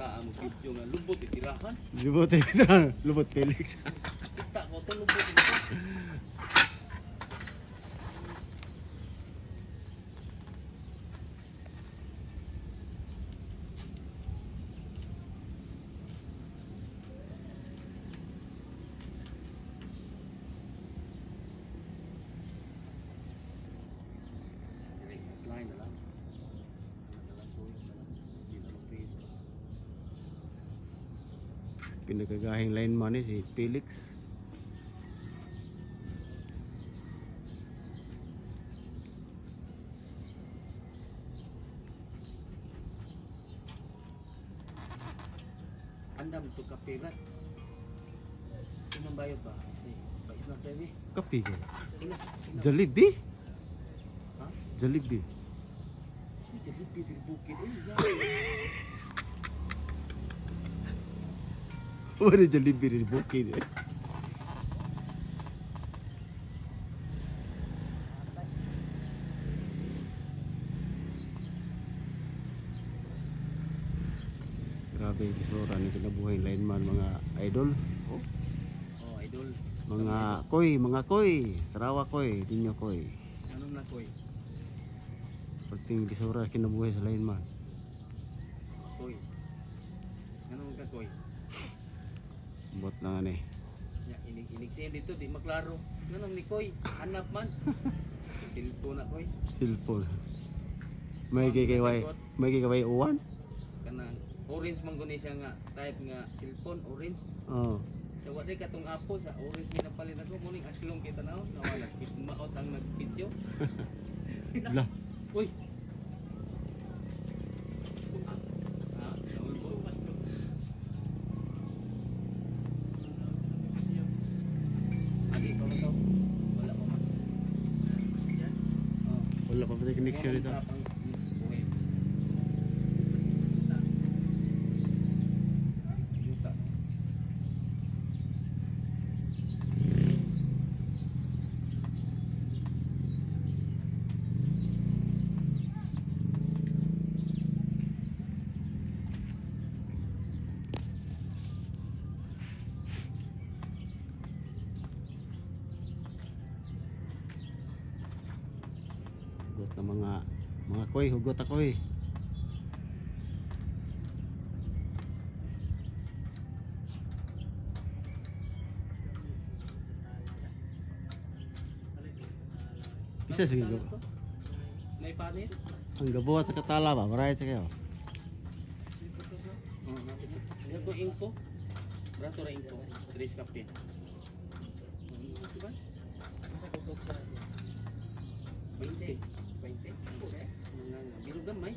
Bata mo video nga lubot itirahan. Lubot lubot Felix. Kita ko to lubot ito. Line na lang. Pinagagahing line man si Felix. Andam to kapirat. Inang bayot ba? Ba is not ready. Kape ka. Jollibee? Ha? Jollibee. Jollibee di bukid. Wala Jollibee di bukid eh. Grabe yung kisura ni kinabuhay lineman mga idol. Oh, oh idol. Mga koy, mga koy. Sarawak koy, dinyo koy. Anong na koy? Perting kisura kinabuhay sa lineman. Koy. Anong ka koy? Bot na nga eh. Ya, inig-inig siya dito, di maklaro. Anong ni koy? Hanap man. Sa cellphone na koy. Cellphone. May kikaway, may kikaway uwan? Kanang orange man guni siya nga type nga cellphone orange. Oo. Oh. Sa wa di katong Apple sa orange mi napalit ako muning aslong kita naon nawala kis maot ang nag-video. La. Uy. Ha? Adi pa ba to? Wala pa man. Oh. Wala pa pa connection dito. Hugot na mga koy, hugot ako eh. Isa sige gabo. May panit? Ang gabuhat sa katala ba? Maray sa kayo. Oh, ko ingko. Brato ra ingko. Tres kape. Diba? 20. 20. Biro gamay.